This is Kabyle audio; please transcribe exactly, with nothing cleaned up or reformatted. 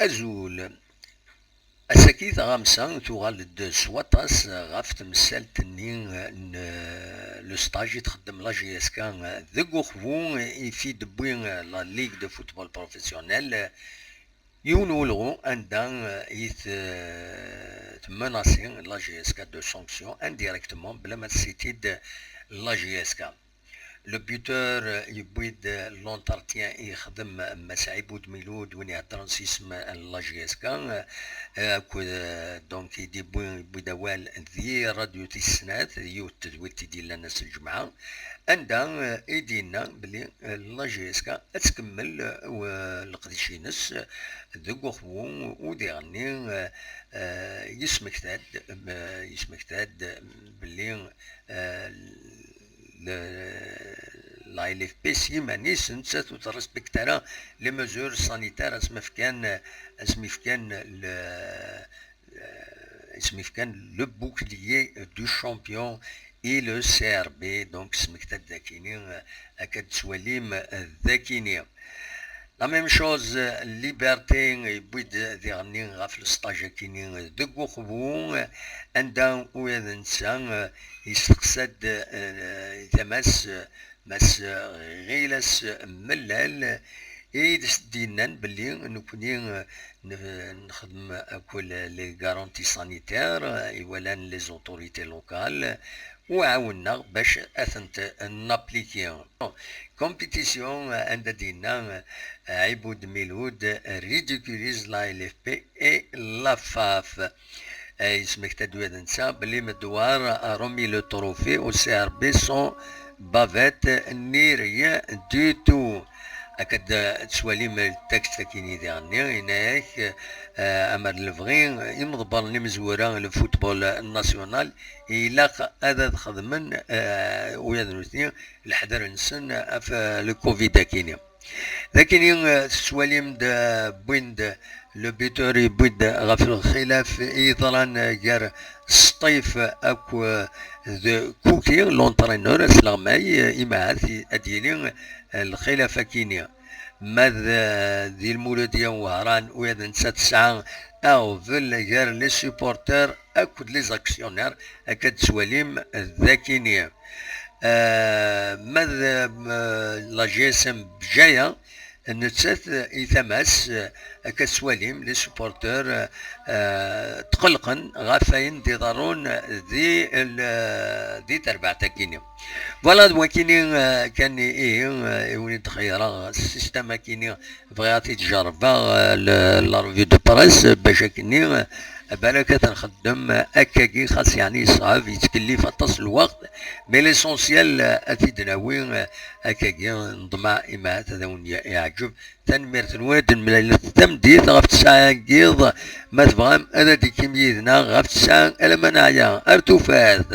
Azul. Ass-agi taɣamsa tuɣal-d s waṭas ɣef temsalt-nni n le stage i txeddem la J S K deg uxbu i fi d-tewwi la Ligue de football professionnel, yiwen n ulɣu anda i t-, temmenasi la J S K de sanction indirectement bla ma tessi-t-id la J S K. Le buteur yewwi-d l'entretien i yexdem Mass Ɛibud Milud, win iheddren s yisem n la J S K, eh, akked, eh, donc i d-yewwi, yewwi-d awal di radio tis snat, yiwet n tedwilt i d-yellan ass n lǧemɛa, anda, eh, i d-yenna belli, eh, la J S K ad tkemmel, eh, leqdic-ines, eh, deg uxwu u diɣenni, eh, eh, yesmekta-d, eh, yesmekta-d belli, eh, le-, la L F P s yiman-is nettat ur trespekti ara les mesures sanitaires asmi fkan, asmi fkan le, asmi fkan le bouclier du champion et le C R B, donc smekta-d dakini, eh, akka d-tettwalim, eh, dakini. La même chose, Liberté yewwi-d diɣenni ɣef le stage akini deg uxbu, anda ula d netta, eh, yesteqsa-d, eh, tama-s, eh, Mass Ɣilas Mellal, i d-, s-, d-yennan belli nekni, eh, n-, nexdem akk les garanties sanitaires, eh, iwalan les autorités locales, u ɛawnen-aɣ bac ad tent-nappliki. Compétition, eh, anda d-yenna, eh, Ɛibud Milud, eh, ridiculise la L F P et la FAF. Eh, yesmekta-d ula d netta belli Medwar a remis le trophée au C R B sans bavette ni rien du tout. Akka d-, tettwalim le texte akini diɣenni, yenna-yak, eh, amer d lebɣi, imḍebbren imezwura n le football national, ilaq ad, ad xedmen, eh, ula d nutni leḥder-nsen ɣef, eh, le covid akini. Dakini, eh, tettwalim-d, eh, wwin-d le buteur yewwi-d ɣef lxilaf i yeḍran, eh, gar Sṭif akked, eh, d Kuki, l'entraîneur asleɣmay, eh, imahat i-, ad d-yili, eh, lxilaf akini. Ma d, eh, di Lmuludya n Wehran, ula d netta tesɛa aɣbel gar les supporters akked les actionnaires, akka d-tettwalim dakini. Eh, ma d, eh, la G S M Bjaya, nettat i tama-s, eh, akka tettwalim, les supporters, eh, tqellqen ɣef wayen d-iḍerrun di l-, di terbaɛt-agi-nni. Voilà, d wakini, eh, kan ihi, eh, i wen-id-xeyyreɣ système-agi-nni, bɣiɣ ad t-id-jerrbeɣ, eh, le-, la revue de presse, bac akkenni, eh, balak ad t-nxeddem, eh, akkagi, xas yeɛni yeṣɛeb, yettkellif aṭas n lweqt, mais l'essentiel, eh, ad t-id-nawi, eh, akkagi, neḍmeɛ imahat ad awen-yeɛǧeb. Tanemmirt-nwen, ad d-nemlal tameddit ɣef tesɛa n yiḍ, ma tebɣam ad d-tekim yid-neɣ ɣef tesɛa alamma neɛya. Ar tufat!